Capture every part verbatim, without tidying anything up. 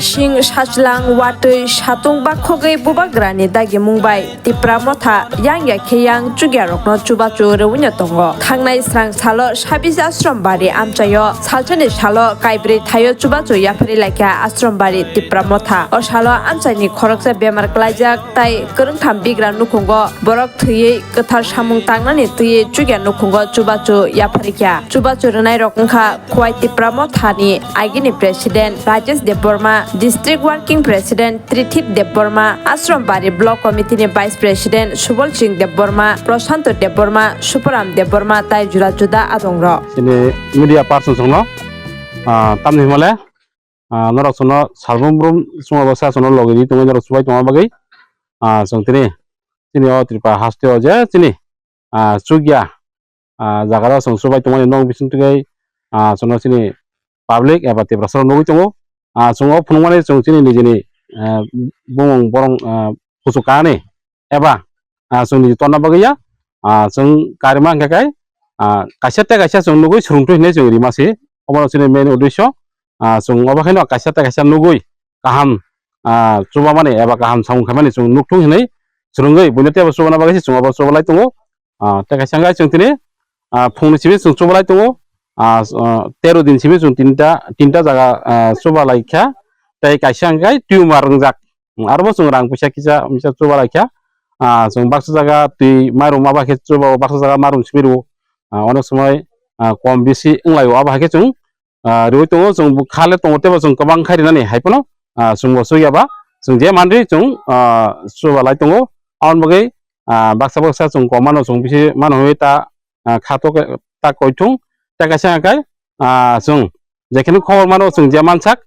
Sing sajlang watwi satung bakhogwi bubagrani dagimung bai Tipra Motha yang ya khe yang chukya rokno chubachu rwino tongo. Thangnai srang salo Sabis Ashram Bari amchaio salsani salo kaibrwi thaio chubachu yaphari laikha Ashram Bari Tipra Motha. O salo amchaini khoroksa bemar klaijak tai kwrwngtham bigra nukhungo borok thwiwi kwthar samung tangnani twiwi chukya nukhungo chubachu yapharikha. Chubachu rwnairok wngkha Khwai Tipra Mothani agini President Rajesh Debbarma, District Working President Trithip Debbarma, Ashram Bari Block Committee ni Vice President Subol Singh Debbarma, Prashanto Debbarma, Suparam Debbarma tai juda juda adongrok. Chini media person songno, ah, tamni himale, ah, norok sono salbrum brum songno bwsa sono logi di tongwi norok subai tongma bagwi, ah, chwng tini, chini o Tripura haste o je chini, ah, chukya, ah, jaga o chwng chubai tongmani nok bising twi, ah, chwngno chini public eba Tiprasa rok nugwi tongo. Ah, chwng o phunukmani chwng chini nijini, ah, bumung borong, ah, kuchuk kanani eba, ah, chwng niji torna bagwi ya, ah, chwng karima hwnkhe kai, ah, kaisa tei kaisa chwng nugwi swrwngtwi hinwi chwng rima se. Obono chini main uddesyo, ah, chwng obo khaino kaisa tei kaisa nugwi kaham, ah, chubamani eba kaham samung khaimani chwng nukthung hinwi swrwngwi buino teibo chubana bagwi se chwng obo chubalai tongo. Ah, tei kaisa hwnkhe chwng tini, ah, phungni simi chwng chubalai tongo. Ah, s-, ah, tero din simi chwng tinta, tinta jaga, ah, chubalai kha. Tei kaisa hwnkhe tumor wngjak. Arobo chwng rang puisa kisa misa chubalai kha. Ah, chwng baksa jaga twi mairum aba khe chuba, baksa jaga mairum simi rwo. Ah, onek somoi, ah, kom bisi wnglaio aba hai khe chwng ah, riwi tongo, chwng bo kha le tongo, teibo chwng kwbang khai rinani hai phano, ah, chwng bo chukya ba, chwng je manri chwng, ah, chubalai tongo. Aboni bagwi, ah, baksa baksa chwng kom mano, chwng bisi mano hwnwi ta, ah, kha to ta koithung, tei kaisa hwnkhai, ah, chwng jekheno khobor mano, chwng je mansak,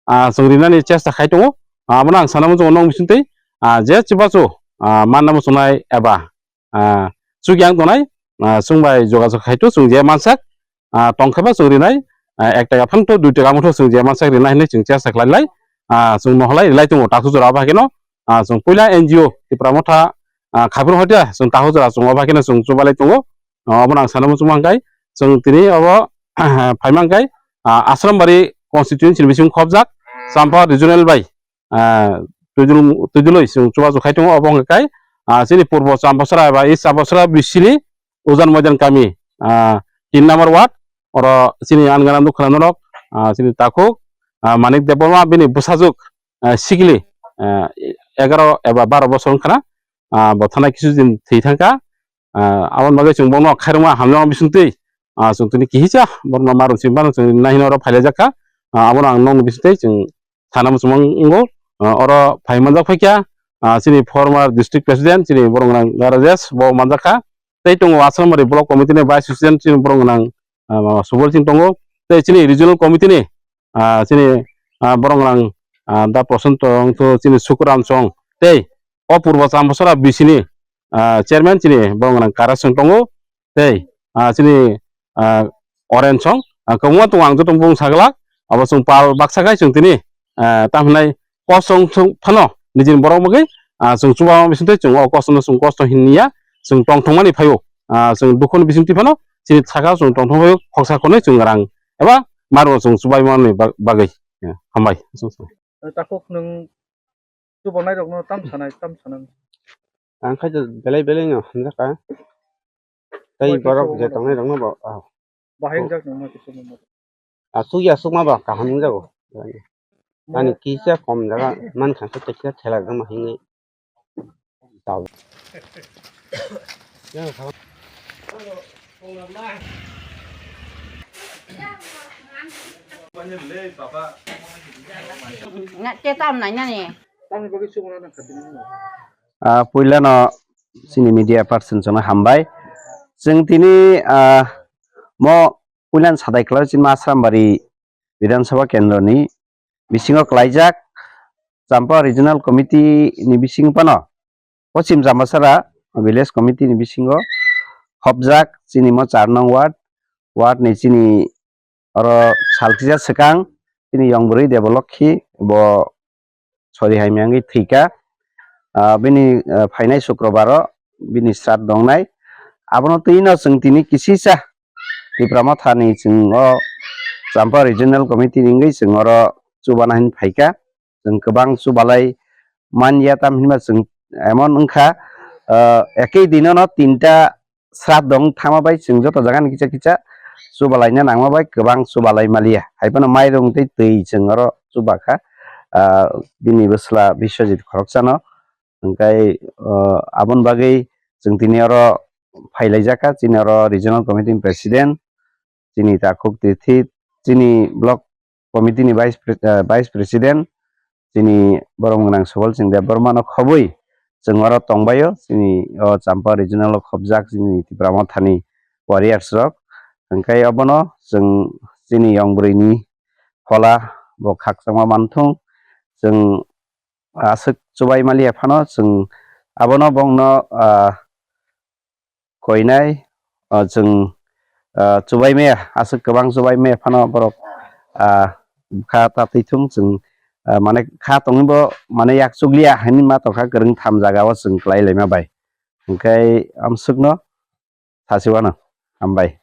ah, chwng rinani chesta khai tongo. Ah, abono ang sana muchungo nong bisingtwi, ah, je chubachu, ah, manna muchungnai eba ah, chukya wng tongnai, ah, chwng bai jogajog khai to chwng je mansak, ah, tong khe ba chwng rinai, ah, ek taka phano to dui taka wngtho chwng je mansak rinai hinwi chwng chesta khlai lai, ah, chwng nohor lai rilai tongo takhuk jora abo hai kheno, ah, chwng puila N G O Tipra Motha, ah, Khaipur Hotia chwng takhuk jora chwng abo hai kheno chwng chubalai tongo, ah, obono ang sana muchung mankha, chwng tini obo phaimang khe, ah, Asrambari constituency ni bising khobjak Champa regional bai, ah, twijul-, twijlwi chwng chubachu khai tongo, obo wngkha kai, ah, chini purbo Chambasara eba East Chambasara bisini Ujan Moidan kami, ah, tin number ward, oro chini ang gana nukha norok, ah, chini takhuk, ah, Manik Debbarma bini bwsajwk, ah, sikili, ah, egaroh eba baroh bosor wngkha na, ah, bo thanai kisu din thwi thangkha, ah, aboni bagwi chwng bono khairokma hamjakma bisingtwi, ah, chwng tini kihisa borokno marum simi phano chwng naihino oro phailaijak kha, ah, abono ang nokni bisingtwi chwng sana muchungma wngo, ah, oro phai manjak phaikha, ah, chini former district president chini borok gwnang Rajesh bo manjak kha, tei tongo Asrambari block committee ni vice president chini borok gwnang, ah, Subol Singh tongo, tei chini regional committee ni, ah, chini, ah, borok gwnang, ah, Da Prosanto wngkha chini Sukuram Chong tei o purbo Chambasara bisini, ah, chairman chini borok gwnang Kara Singh tongo tei, ah, chini, ah, Oren Song, ah, kwbangma tongo ang joto bung saglak abo chwng pal baksa khai chwng tini, ah, tamo hinai kosong phano nijini borok bagwi, ah, chwng chuba bisingtwi chwng o kosongno chwng kosto hinwi ya chwng tongthokmani phaio, ah, chwng dukhoni bisingtwi phano chini saka chwng tongthok phaio khoksa khornwi chwng rang eba marno chwng chubaimani ba-, bagwi. Ya, hambai. Takhuk nwng chubanai rokno tam sanai, tam sanai. Ang khai to belai belai no hamjak ka. Tei borok je tongnai rokno bo, ah. Bahai wngjak nangma khe chubanai. Asuk ya asukma ba kaham wngjago. Ani kisa kom jaga man kha khe kisa thela jama hinwi. Nga che tam nai nani. Ah, puila no chini media person chwngno hambai. Chwng tini, ah, mo puilan sadai kwlai chini Asrambari Bidhan Sabha Kendro ni bisingo kwlaijak Champa Regional Committee ni bisingo phano Pochim Chambasara Village Committee ni bisingo khopjak chini mo char nong ward, ward ni chini oro sal kisa swkang chini yong bwrwi Debolokhi bo sori hai miyangwi thwikha. Ah, bini, ah, phainai Sukrobar o bini srat dongnai. Abono twi no chwng tini kisisa Tipra Mothani chwng o Champa Regional Committee ni wngwi chwng oro chubana hin phaikha. chwng kwbang chubalai manya, tam hinba chwng emon wngkha, ah, ekei dinono tinta srat dong thama bai chwng joto jaga ni kisa kisa chubalaina nangma bai kwbang chubalai maliya. Hai phano mairung tei twi chwng oro chubakha, ah, bini bwsla Biswajit khoroksano. Hwnkhe, ah, aboni bagwi chwng tini oro phailaijak kha, chini oro regional committee ni president, chini takhuk tithi, chini block committee ni vice pre-, ah, vice president, chini borom gwnang Subal Singh Debbarma no khobwi chwng oro tongbaio, chini o Champa regional o khobjak chini Tipra Mothani warriors rok. Hwnkhe obono chwng chini yong bwrwi ni phola bo khakchangma manthung, chwng aswk chubai maliya phano chwng abono bongno, ah, koinai, ah, chwng, ah, chubai maya, aswk kwbang chubai maya phano borok, ah, kha ta twi thung chwng, ah, mane kha tongwi bo mane yak chukliya hinwi ma tongkha kwrwng tham jaga o chwng klai laima bai. Hwnkhe amswkno sasiwano hambai.